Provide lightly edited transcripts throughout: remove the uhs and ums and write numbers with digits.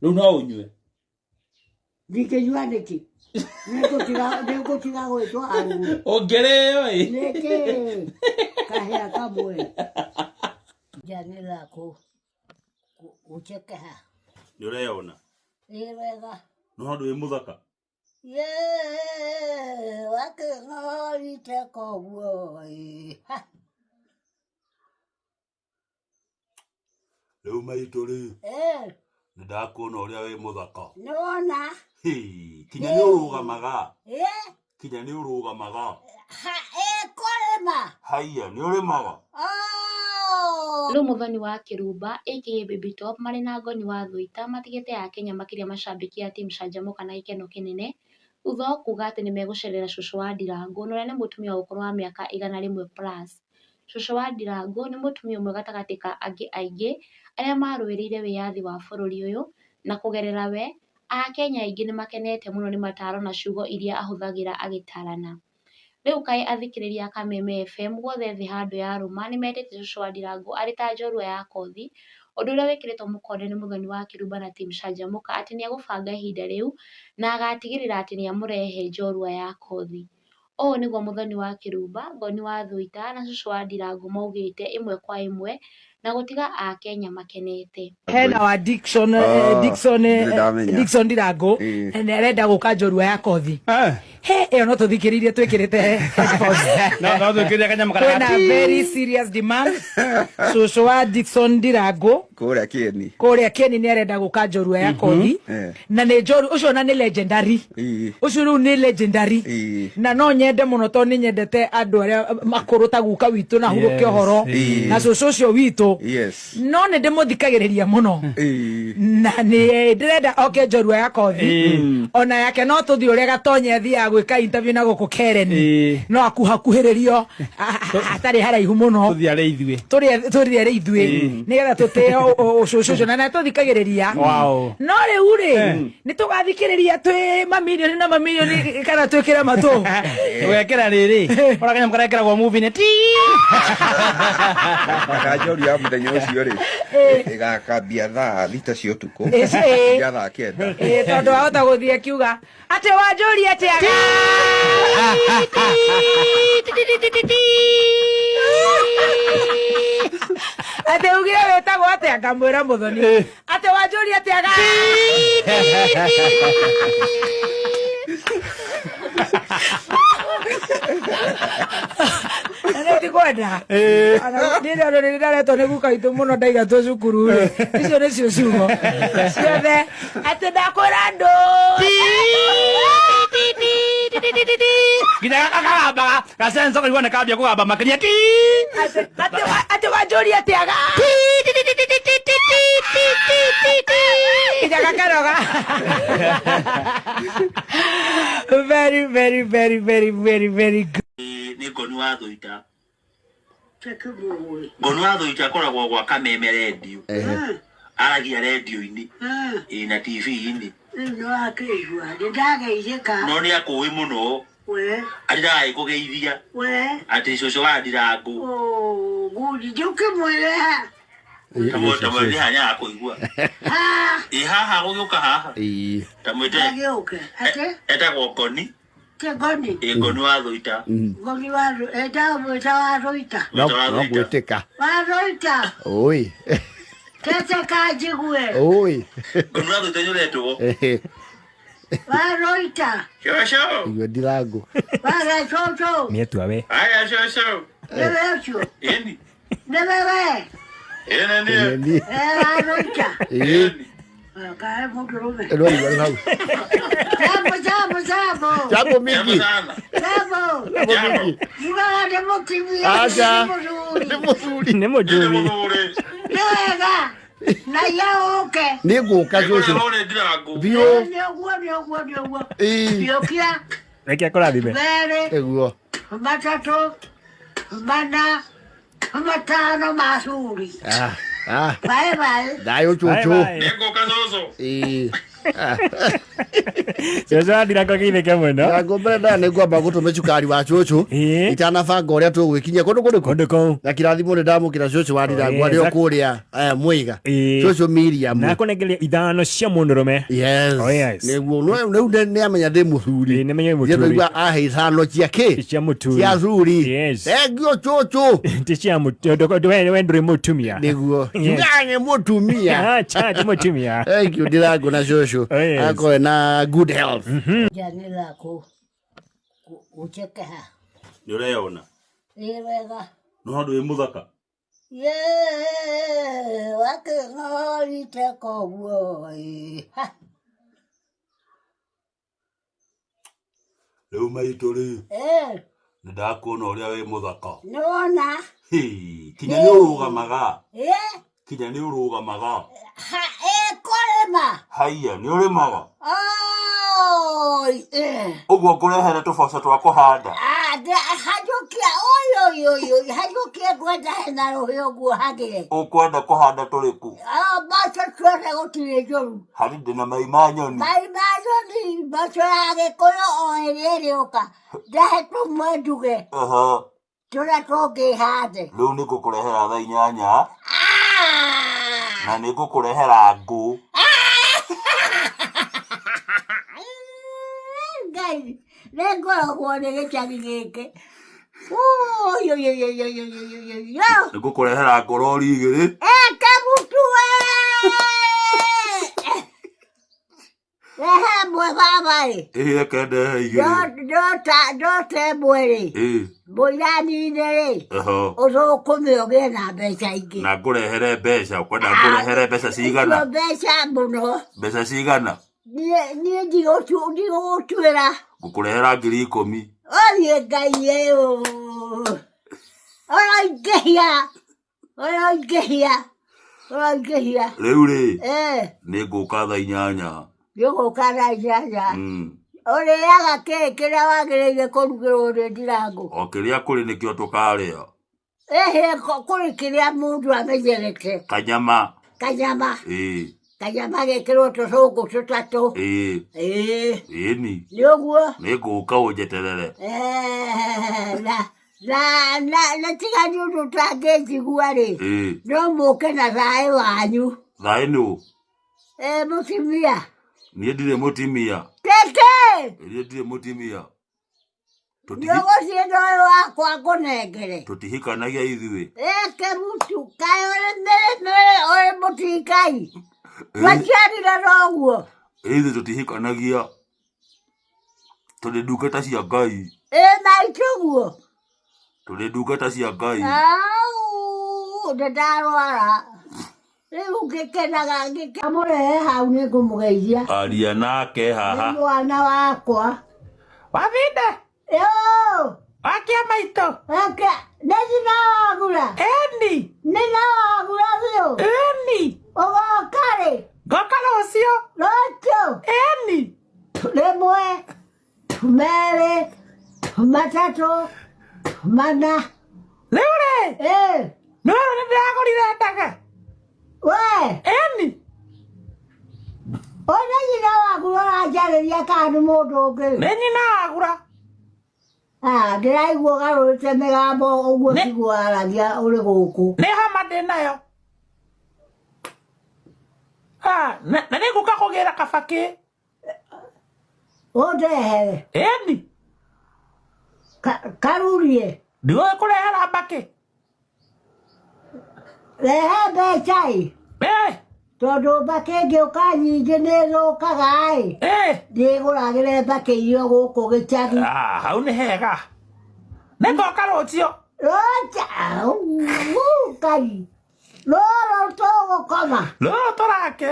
Rĩu no ũnyue? Ndingĩnyua nĩkĩ? Nĩngũtiga gwĩtwo arũrũ. Ũngĩrĩo ĩ. Nĩkĩ? Kahĩa kamwe. Njanĩra gũcekeha. Nĩ ũreyona? Ĩ wega. No handũ wĩ mũthaka? Yee, wakĩng'orite koguo ĩ. Ha. Rĩu maitũ rĩ, Eh, nĩ ndakuona ũrĩa wĩ mũthaka. Nĩwona? Hĩ, kinya nĩ ũrũgamaga. Eh, Kinya nĩ ũrũgamaga. Ha, eh, kũrĩma. Haiya, nĩ ũrĩmaga? Oh. Rĩu Mũthoni wa Kĩrumba aka Baby Top marĩ na Ngoni wa Thũita matigĩte Akenya makĩria macambĩki a Team Canjamũka na gĩkeno kĩnene thutha wa kuga atĩ nĩmegũcerera cũcũ wa Ndirangũ na ũrĩa nĩ mũtumia wa ũkũrũ wa mĩaka 100 plus. Cũcũ wa Ndirangũ nĩ mũtumia ũmwe gatagatĩ ka angĩ aingĩ arĩa marũĩrĩire wĩyathi wa bũrũri ũyũ na kũgerera we, Akenya aingĩ nĩmakenete mũno nĩ mataro na ciugo iria ahũthagĩra agĩtarana. Rĩu kaĩ athikĩrĩria a Kameme FM guothe thĩ handũ yarũma nĩmendete cũcũ wa Ndirangũ arĩ ta njorua ya kothi, ũndũ ũrĩa wĩkĩrĩtwo mũkonde nĩ Mũthoni wa Kĩrumba na Team Canjamũka atĩ nĩegũbanga ihinda rĩu na agatigĩrĩra atĩ nĩamũrehe njorua ya kothi. Ũũ nĩguo Mũthoni wa Kĩrumba, Ngoni wa Thuita na cũcũ wa Ndirangũ maugĩte ĩmwe kwa ĩmwe na gũtiga Akenya makenete. Hena wa Dickson, Ah, Dickson, nĩ ndamenya. Dickson Ndirango nĩ arenda gũka njorua ya kothi. He ĩyo no tũthikĩrĩrie twĩkĩrĩte headphones. No twĩkĩrĩre kanyamũ karĩa Kwĩna very serious demand. Cũcũ wa Dickson Ndirango Kũrĩa Kĩeni. Kũrĩa Kĩeni nĩ arenda gũka njorua ya kothi. Na nĩ njorua ũcio na nĩ legendary. Ũcio rĩu nĩ legendary. Na no nyende mũno tondũ nĩ nyendete andũ arĩa makũrũ ta guka witũ na hurũke ũhoro na cũcũ ũcio witũ. No nĩ ndĩmũthikagĩrĩria mũno na nĩ ndĩrenda oke njorua ya kothi ona yake no tũthiĩ ũrĩa Gatonye athiaga gwĩka interview na gũkũ Kereni. No akuhakuhĩrĩrio hatarĩ haraihu mũno. Tũthiĩ arĩ ithuĩ. Tũrĩe rĩ ithuĩ nĩgetha tũtĩe ũcũcũ ũcio na nĩ tũthikagĩrĩria. No rĩu rĩ, nĩ tũgathikĩrĩria twĩ mamirioni na mamirioni kana twĩkĩre matũ? Tũgekĩra rĩrĩ ũrĩa kanyamũ karĩa gekĩragwo movie-inĩ ti. Na njorua ya mũthenya ũcio rĩ, ĩgakambia thaa 6 cia ũtukũ nginya thaa 9. Ĩĩ, tondũ wahota gũthiĩ akiuga atĩ wanjũria atĩa atĩ ugire wĩtagwo atĩa, ngamwĩra Mũthoni, atĩ wanjũria atĩa ga na nĩ ndikwenda ndĩrĩ ona nĩ ndaretwo nĩ guka witũ mũno ndaigatwo cukuru rĩ, icio nĩcio ciugo ciothe atĩ ndakwĩra andũ. Nginya gakagambaga gacenco kaigua nĩ kambia kũgamba makĩria ti. Atĩ wanjũria atĩa ga nginya gakaroga. Very very very very very very good. Nĩ Ngoni wa Thũita. Ngoni wa Thũita akoragwo gwa Kameme rendio, aragia rendio-inĩ ĩ na TV-inĩ. Rĩu nĩ wakĩigua nĩ ndageithĩka. No nĩ akũĩ mũno. We. Atĩ ndagagĩkũgeithia. We. Atĩ cũcũ wa Ndirangũ. Oh, good, njũkĩmwĩre ha. Tamwĩte hanya akũigua. Ha. Ĩ haha gũgĩũka haha. Tamwĩte. Agĩũke atĩ. Etagwo Ngoni. Ke Ngoni? Ĩ, Ngoni wa Thũita. Ngoni wa etagwo wa Thũita. No. Mwĩta wa No Thũita. gwĩtĩka. Wa Thũita. Ũĩ. Tete kanjigue. Ũĩ. Ngoni wa Thũita nĩ ũretwo. Wa Thũita. Cũcũ. Igua Ndirangũ. Wa gacũcũ. Nĩetua we. Aya cũcũ. Nĩwe ũcio. Ĩni. Nĩwe we. Ĩni niĩ. Nĩ. Eh, wa Thũita. Ĩĩ. Kae mũndũrũme. Rwaigua rĩ hau. Jambo, jambo, jambo. Jambo Jambo mingi. sana. Jambo. Jambo mingi. Mugaga nĩ mũtumia. Aca. Nĩ mũthuri. Nĩ mũthuri. Nĩ Nĩ mũthuri. mũthuri. Nĩ wega. Na ia ũke. Nĩ ngũka cũcũ. Nĩ Ndirangũ. Biũ. Nĩ ũguo, nĩ ũguo, nĩ ũguo. Ĩĩ. Biũkia. Reke akũrathime. Merĩ. Ĩguo. Matatũ. Mana. Matano ma curi. Ah, ah. Bye bye. Thayũ cũcũ. Nĩ ngũka cũcũ. Ĩĩ. Ah. Cũcũ wa Ndirango geithĩke mũno. Ndirango mbere ndaya nĩ ngwamba gũtũme cukari wa cũcũ Ĩĩ. itanabanga ũrĩa tũgwĩkinyia kũndũ kũrĩkũ Kũndũ kũu. Na kĩrathimo nĩ ndamũkĩra cũcũ wa Ndirango Oh, arĩ o yes. kũrĩa Mwĩiga. Ĩĩ. Cũcũ Miriam. Na akũnengeria ithano cia mũndũrũme. Yes. Oh, yes. Nĩguo no rĩu nĩ amenya ndĩ mũthuri. Ĩĩ, nĩ amenya wĩ mũthuri. Ndaigua ahe ithano cia kĩ? Cia mũturi. Cia thuri. Yes. Thengiũ cũcũ. Ti cia mũtu we ndũrĩ mũtumia. Nĩguo. Yes. Njugaga nĩ mũtumia. Acha ti mũtumia. Thank you Ndirango na cũcũ. Oh, yes. Akorwo na good health. Njanĩra gũcekeha. Nĩ ũreyona? Ĩ wega. No handũ wĩ mũthaka. Ye wakĩng'orite koguo ĩ. Ha. Rĩu maitũ rĩ, Ĩ, nĩ ndakuona ũrĩa wĩ mũthaka. nĩwona? Hĩ, kinya nĩ ũrũgamaga. Ĩ, Kinya nĩ ũrũgamaga. ha, ĩ kũrĩma. Haiya, nĩ ũrĩmaga. Oi, ĩ. Ũguo ngũrehere tũboco twa kũhanda. Ah, hanyũkia, oi, oi, oi, oi, hanyũkie ngwenda hena rũhĩ ũguo hagĩre. Ũkwenda kũhanda tũrĩkũ? Ah, mboco ciothe gũtirĩ njũru. Harĩ ndĩna mai ma nyoni. Mai ma nyoni, mboco ya Gĩkũyũ o ĩrĩa ĩrĩũka. Ndahe tũmwe nduge, Aha. tũrĩa tũngĩhande. Rĩu nĩ ngũkũrehera thaa inyanya Ah! na nĩ ngũkũrehera ngũ. Ngai, nĩ ngoragwo nĩ gĩcagi gĩkĩ. Oi, oi, oi, oi, oi, oi, oi, oi, oi. Nĩ ngũkũrehera ngorori igĩrĩ. Eke mutu we! Rehe ĩmwe baba ĩ. Ĩĩ reke ndehe igĩrĩ. Ndota ĩmwe rĩ, Ĩĩ. mbũira nine rĩ, Oho. ũthũkũme ũgĩe na mbeca ingĩ. Na ngũrehere mbeca. Ũkwenda ngũrehere mbeca cigana? Icio mbeca mũno. Mbeca cigana? Niĩ ndigũgũtuĩra. Ngũkũrehera 10,000. Ũthiĩ Ngai ĩ ũroingĩhia. Ũroingĩhia. Ũroingĩhia. Rĩu rĩ, Eh, nĩ ngũka thaa inyanya. nĩũgũka thaa inyanya. Ũrĩaga kĩ kĩrĩa wagĩrĩire kũrugĩrwo nĩ Ndirango? O kĩrĩa kũrĩ nĩkĩo tũkarĩa. Ĩhĩ, kũrĩ kĩrĩa mũndũ amenyerete. Kanyama. Kanyama. Ĩĩ. Kanyama gekĩrwo tũcũngũ tũtatũ. Ĩĩ. Ĩĩ. Ĩni. Nĩ ũguo? Nĩ ngũka ũnjeterere. Eh, na na na na tiga nĩ ũndũ ũtangĩnjigua rĩ, Ĩĩ. no mũke na thaĩ wanyu. Thaĩ nũ? Ĩ mũtumia. Niĩ ndirĩ mũtimia. Tete! Niĩ ndirĩ mũtimia. Nĩũgũthiĩ na ũyũ wakwa ngũnengere. Tũtihikanagia ithuĩ. Ĩke mutu, kaĩ ũrĩ mĩrĩ ũrĩ mũtikai. Twaciarire noguo. Ithuĩ tũtihikanagia. Tũrĩ ndungata cia Ngai. Ĩ maitũguo. Tũrĩ ndungata cia Ngai. Au, nĩndarwara. Rĩu ngĩkenaga ngĩkamũrehe hau nĩngũmũgeithia. Aria nake Nĩ haha. mwana wakwa. Wabinde. Yo! Wakia maitũ. Wakia, nĩ nyina wagura. Ĩni. Nĩ na wagura biũ. Ĩni. Ũgoka rĩ? Ngoka rũciũ. Rũciũ. Ĩni. Rĩmwe, merĩ, matatũ, mana. Rĩu rĩ. Ĩ. Nĩ werwo nĩ ndĩragũrire ndege. We. Ĩni. Ũyũ nĩ nyina wagura ũranjarĩria kana nĩ mũndũ ũngĩ? Nĩ nyina wagura. Ah, ndĩraigua ũgarũrĩte mĩgambo ũguo tiguo waragia ũrĩ gũkũ. Nĩ homa ndĩ nayo. Ah, na nĩ ngũka kũgĩra kabakĩ. Ũndehere. Ĩni. Karurie. Ndigũgĩkũrehera mbakĩ. Rehe mbeca ĩ. Ĩ. Tondũ mbakĩ ĩngĩũka nyingĩ nĩ ĩthũkaga ĩ. Ĩ. Ndĩgũragĩre mbakĩ irio gũkũ gĩcagi. Ah, hau nĩ hega. Nĩ ngoka rũciũ. Rũciũ. Au, Ngai. Rũrũ tũgũkoma. Rũrũ tũrake.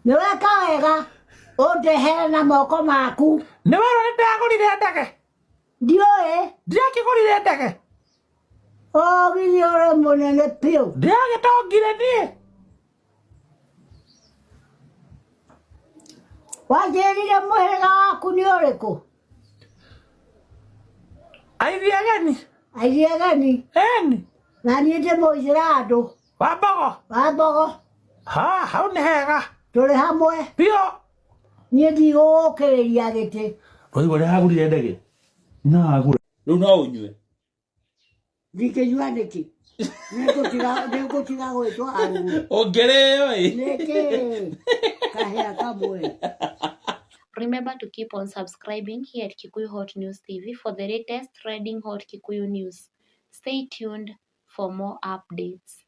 Nĩ weka wega. Ũndehere na moko maku. Nĩ werwo nĩ ndĩragũrire ndege. Ndiũĩ. Ndirakĩgũrire ndege. Ũgithĩ ũrĩ mũnene biũ. Ndĩragĩtongire niĩ. Wanjĩrire mũhĩrĩga waku nĩ ũrĩkũ? Aithi ageni. Aithi ageni. Ĩni. Na niĩ ndĩ mũithĩrandũ. Wa mbogo. Wa mbogo. Ha, hau nĩ hega. Tũrĩ hamwe. Biũ. Niĩ ndigũgũkĩrĩria gĩtĩ. Ũraigua ũrĩa agũrire ndege? No agũra. Rĩu no ũnyue. Ndingĩnyua nĩkĩ? Nĩngũtiga gwĩtwo arũme. Ũngĩrĩo ĩ. Nĩkĩ? Kahĩa kamwe. Remember to keep on subscribing here at Kikuyu Hot News TV for the latest trending hot Kikuyu news. Stay tuned for more updates.